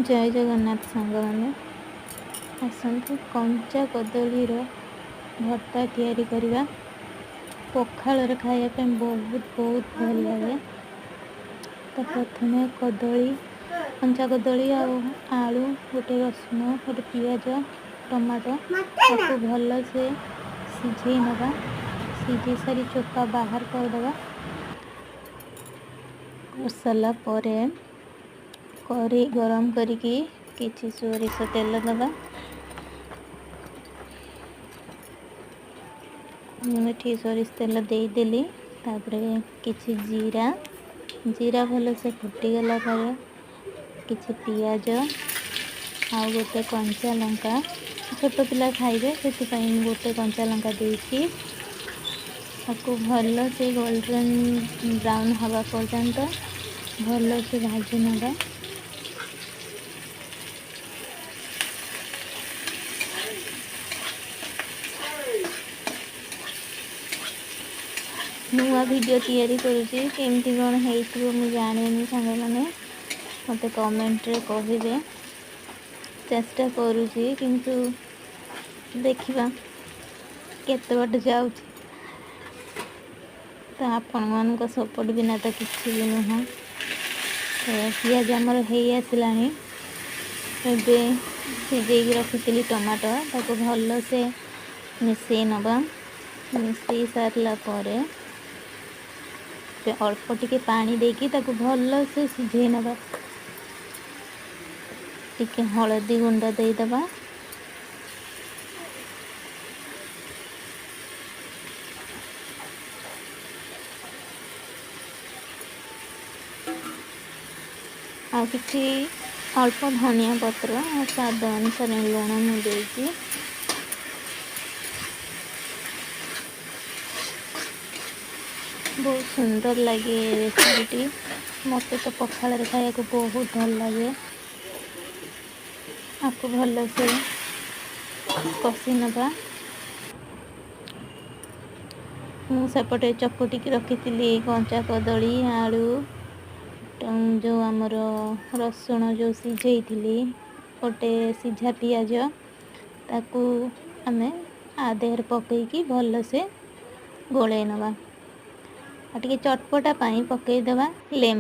ଜୟ ଜଗନ୍ନାଥ ସାଙ୍ଗମାନେ, ଆସନ୍ତୁ କଞ୍ଚା କଦଳୀର ଭର୍ତ୍ତା ତିଆରି କରିବା। ପଖାଳରେ ଖାଇବା ପାଇଁ ବହୁତ ବହୁତ ଭଲ ଲାଗେ। ତ ପ୍ରଥମେ କଦଳୀ, କଞ୍ଚା କଦଳୀ ଆଉ ଆଳୁ, ଗୋଟେ ରସୁଣ, ଗୋଟେ ପିଆଜ, ଟମାଟୋ, ତାକୁ ଭଲସେ ସିଝେଇ ନେବା। ସିଝେଇ ସାରି ଚୋପା ବାହାର କରିଦେବା। କରିସାରିଲା ପରେ କରେଇ ଗରମ କରିକି କିଛି ସୋରିଷ ତେଲ ଦେବା। ମୁଁ ଏଠି ସୋରିଷ ତେଲ ଦେଇଦେଲି। ତାପରେ କିଛି ଜିରା, ଜିରା ଭଲସେ ଫୁଟିଗଲା ପରେ କିଛି ପିଆଜ ଆଉ ଗୋଟେ କଞ୍ଚା ଲଙ୍କା, ଛୋଟ ପିଲା ଖାଇବେ ସେଥିପାଇଁ ମୁଁ ଗୋଟେ କଞ୍ଚା ଲଙ୍କା ଦେଇଛି। ତାକୁ ଭଲସେ ଗୋଲ୍ଡେନ୍ ବ୍ରାଉନ୍ ହେବା ପର୍ଯ୍ୟନ୍ତ ଭଲସେ ଭାଜି ନେବା। ନୂଆ ଭିଡ଼ିଓ ତିଆରି କରୁଛି, କେମିତି କ'ଣ ହେଇଥିବ ମୁଁ ଜାଣିନି। ସାଙ୍ଗମାନେ ମୋତେ କମେଣ୍ଟରେ କହିବେ। ଚେଷ୍ଟା କରୁଛି, କିନ୍ତୁ ଦେଖିବା କେତେ ବାଟ ଯାଉଛି। ତ ଆପଣମାନଙ୍କ ସପୋର୍ଟ ବିନା ତ କିଛି ବି ନୁହଁ। ତ ପିଆଜ ଆମର ହେଇ ଆସିଲାଣି। ଏବେ ସିଝେଇକି ରଖିଥିଲି ଟମାଟୋ, ତାକୁ ଭଲସେ ମିଶାଇ ନେବା। ମିଶାଇ ସାରିଲା ପରେ ଅଳ୍ପ ଟିକେ ପାଣି ଦେଇକି ତାକୁ ଭଲସେ ସିଝେଇ ନେବା। ଟିକେ ହଳଦୀ ଗୁଣ୍ଡ ଦେଇଦେବା। ଆଉ କିଛି ଅଳ୍ପ ଧନିଆ ପତ୍ର ଆଉ ସ୍ୱାଦ ଅନୁସାରେ ଲୁଣ ମୁଁ ଦେଇଛି। ବହୁତ ସୁନ୍ଦର ଲାଗେ ଏ ରେସିପିଟି। ମୋତେ ତ ପଖାଳରେ ଖାଇବାକୁ ବହୁତ ଭଲ ଲାଗେ। ଆକୁ ଭଲସେ କଷି ନେବା। ମୁଁ ସେପଟେ ଚକଟିକି ରଖିଥିଲି କଞ୍ଚା କଦଳୀ, ଆଳୁ, ଯେଉଁ ଆମର ରସୁଣ ଯେଉଁ ସିଝେଇଥିଲି, ଗୋଟେ ସିଝା ପିଆଜ, ତାକୁ ଆମେ ଆ ଦେହରେ ପକେଇକି ଭଲସେ ଗୋଳେଇ ନେବା। ଆଉ ଟିକେ ଚଟପଟା ପାଇଁ ପକେଇଦେବା ଲେମ୍ବୁ।